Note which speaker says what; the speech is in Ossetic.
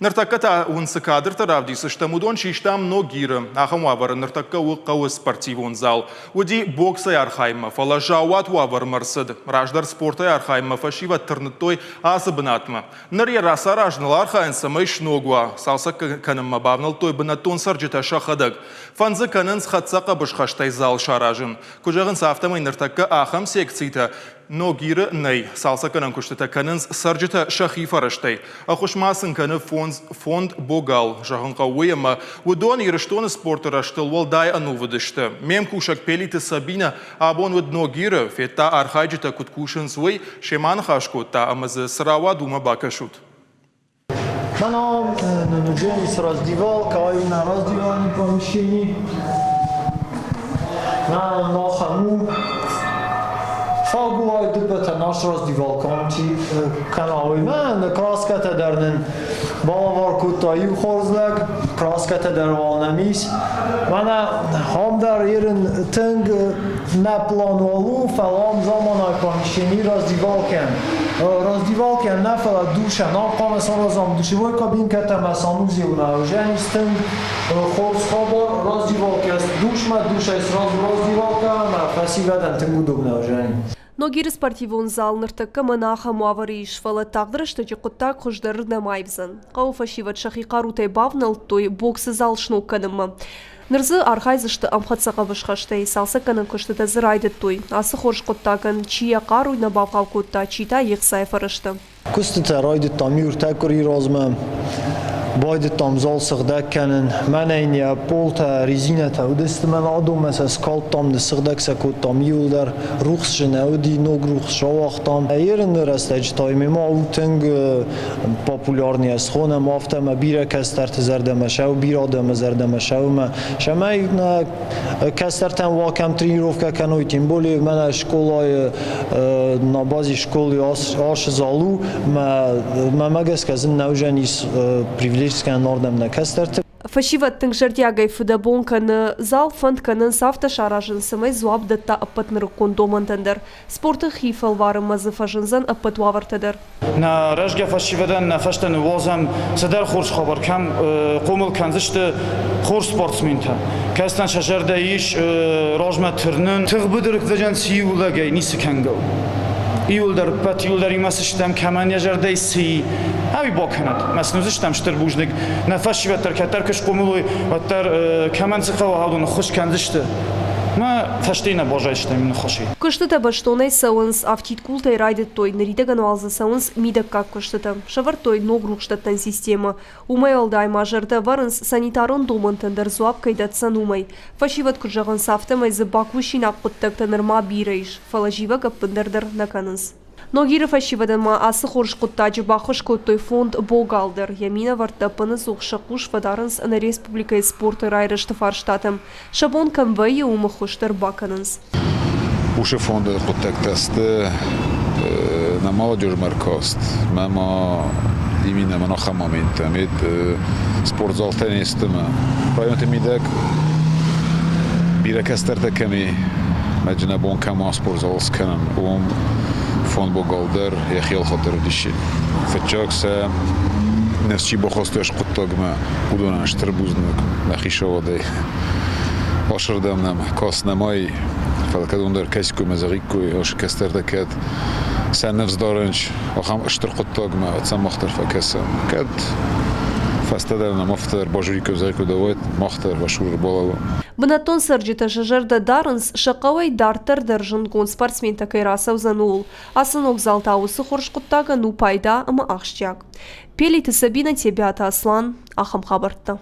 Speaker 1: Ныртӕккӕ та уын цы кадртӕ равдисдзыстӕм, уыдон систам Ногиры. Ахӕм уавӕры ныртӕккӕ у хъӕуы спортивон зал. Уыди боксӕй архайынмӕ, фӕлӕ заууат уавӕрмӕ рцыд. Раздӕр спортӕй архайынмӕ фӕсивӕд тырныдтой ацы бынатмӕ. Ныр йӕ рацаразыныл архайынц, цӕмӕй сног уа. Цалцӕг кӕнынмӕ бавнӕлдтой бынӕттон цӕрджытӕ сӕхӕдӕг. Фӕнд дзы кӕнынц хӕццӕ хъӕбысхӕстӕй зал саразын. Куыд зӕгъынц, афтӕмӕй ныртӕккӕ ахӕм секцитӕ Ногиры нӕй. Цалцӕггӕнӕн куыстытӕ кӕнынц цӕрджытӕ сӕхи фӕрӕзтӕй. Ӕххуыс ма сын кӕны фонд Богал. Зӕгъын хъӕуы уый, ӕмӕ уыдон Ирыстоны спорты рӕзтыл уӕлдай ӕнувыд сты. Ме мкусӕг Пелиты Сабинӕ абон уыд Ногиры, федта архайджытӕ куыд кусынц, уый, семӕ аныхас кодта ӕмӕ дзы цы рауад, уымӕ бакӕсут.
Speaker 2: Мӕнӕ нынуджен раздевалка, ай на раздевальном помещении. На нахану. Фагуай дыбӕтӕ наш раздевалка чи каналой мӕ краскӕтӕ дӕр нын балавар кодта иу хорз лӕг, краскӕтӕ дӕр уал нӕм ис. Мӕнӕ ам дӕр ерын тынг нӕ план уал у, фӕлӕ ам заманай помещении раздевалкӕн. Раздевалкӕ нӕ, фӕлӕ душӕн. Ам хъуамӕ саразӕм душевой кабинкӕтӕ ӕмӕ санузелмӕ. Уызӕнис тынг хорз хабар. Раздевалкӕ душмӕ, душӕй сразу раздевалкӕ ӕмӕ фӕсивӕдӕн тынг удобнӕ уызӕни.
Speaker 3: Ногиры спортивон зал ныртӕккӕ мӕнӕ ахӕм уавӕры ис, фӕлӕ тагъд рӕстӕджы хъуыддаг хуыздӕрырдӕм аивдзӕн. Хъӕуы фӕсивӕд сӕхи хъарутӕй бавнӕлдтой боксы зал сног кӕнынмӕ. Ныр дзы архайдзысты ӕмхӕццӕ хъӕбысхӕстӕй, цалцӕггӕнӕн куыстытӕ дзы райдыдтой. Ацы хорз хъуыддагӕн чи йӕ хъару нӕ бавгъау кодта, чи та йе хцайы фӕрӕзтӕ.
Speaker 2: Куыстытӕ райдыдтам иу ӕртӕ къуыри размӕ. Байдыдтам зал сыгъдӕг кӕнын. Мӕнӕ йын йӕ пъолтӕ, резинӕтӕ уыдысты, мӕнӕ адонмӕ сӕ скалдтам, ныссыгъдӕг сӕ кодтам иуылдӕр. Рухс дзы нӕ уыди, ног рухс рауагътам. Ерыны рӕстӕджы та мемӕ у тынг популярный схонӕм, афтӕ ӕмӕ бирӕ кӕстӕрты зӕрдӕмӕ сӕу, бирӕ адӕмы зӕрдӕмӕ сӕумӕ. Цӕмӕй нӕ кӕстӕртӕн уа кӕм тренировкӕ кӕной, тем более мӕнӕ скъолайы на базе школы асы зал у, мӕ гӕсгӕ зын нӕ уызӕнис привлечь кӕнын ардӕм нӕ кӕстӕрты.
Speaker 3: Фӕсивӕд тынг зӕрдиагӕй фыдӕбон кӕны. Зал фӕнд кӕнынц афтӕ саразын, цӕмӕй дзуапп дӕтта ӕппӕт нырыккон домӕнтӕн дӕр. Спорты хи фӕлварынмӕ дзы фӕзындзӕн ӕппӕт уавӕртӕ дӕр.
Speaker 4: Нӕ рӕзгӕ фӕсивӕдӕн нӕ фӕстӕ ныууадзӕм цыдӕр хорз хабар, кӕм хъомыл кӕндзысты хорз спортсментӕ. Кӕцытӕн сӕ зӕрдӕ ис размӕ тырнын. Тыгъбыдыры куыдзӕн цы иу лӕгӕй ницы кӕнгӕ у. Иуылдӕр ӕппӕт иуылдӕр имӕ цы стӕм, кӕмӕн йӕ зӕрдӕ цы и, ӕви бакӕнӕд. Мӕ сын уыдзыстӕм стыр бузныг. Нӕ фӕсивӕд дӕр кӕддӕр куы схъомыл уой, уӕддӕр кӕмӕн цы хъӕуы, уыдон ӕххуыс кӕндзысты. Мӕ фӕстейы нӕ баззайдзыстӕм ныхасӕй.
Speaker 3: Куыстытӕ бӕстонӕй цӕуынц, афтид къултӕй райдыдтой, ныридӕгӕн уал дзы цӕуынц мидӕггаг куыстытӕ. Сӕвӕрдтой ног рухсдӕттӕн системӕ. Уымӕй уӕлдай ма зӕрдӕ ӕвӕрынц, санитарон домӕнтӕн дӕр дзуапп кӕй дӕтдзӕн, уымӕй. Фӕсивӕд куыд зӕгъынц, афтӕмӕй дзы бакусинаг хъуыддӕгтӕ нырма бирӕ ис, фӕлӕ зивӕг ӕппындӕр дӕр нӕ кӕнынц. Ногиры фӕсивӕдӕн ма ацы хорз хъуыддаджы баххуыс кодтой фонд «Богал» дӕр. Йӕ минӕвӕрттӕ ӕппынӕдзух сӕ хъус фӕдарынц нӕ республикӕйы спорты райрӕзты фарстатӕм. Сӕ бон кӕм вӕййы, уым ӕххуыс дӕр бакӕнынц.
Speaker 5: Уыцы фонды хъуыддӕгтӕ сты на молодежь ӕркаст. Мӕ ма именно мӕн ахӕм моменттӕ. Мед спортзалтӕ не сты мӕ. Районты мидӕг бирӕ кӕстӕртӕ кӕм и, мӕ нӕ бон кӕм уа спортзал скӕнын, уым фонд богал дӕр йӕхи ӕлхӕддӕр уыдис. Фыццаг сӕ ныфс чи бахастой хъуыддагмӕ, уыдонӕн стыр бузныг нӕ хицауадӕй. Асырдӕм нӕм кас нӕмай, фӕлӕ кӕд уым дӕр кӕсиккой мӕ зӕгъиккой, асы кӕстӕртӕ кӕд сӕ ныфс дарынч, ахӕм стыр хъуыддагмӕ сӕм мах дӕр фӕкӕсӕм. Кӕд фӕстӕдӕр нӕм афтӕ дӕр базуриккой, зӕгъиккой, давай мах дӕр басур балӕууӕм.
Speaker 3: Бынӕттон цӕрджытӕ сӕ зӕрдӕ дарынц, сӕ хъӕуӕй дарддӕр дӕр зындгонд спортсментӕ кӕй рацӕудзӕн, ууыл. Ацы ног зал та уыцы хорз хъуыддагӕн у пайда ӕмӕ ахсджиаг. Пелиты Сабинӕ, Тебиаты Аслан, ахӕм хабӕрттӕ.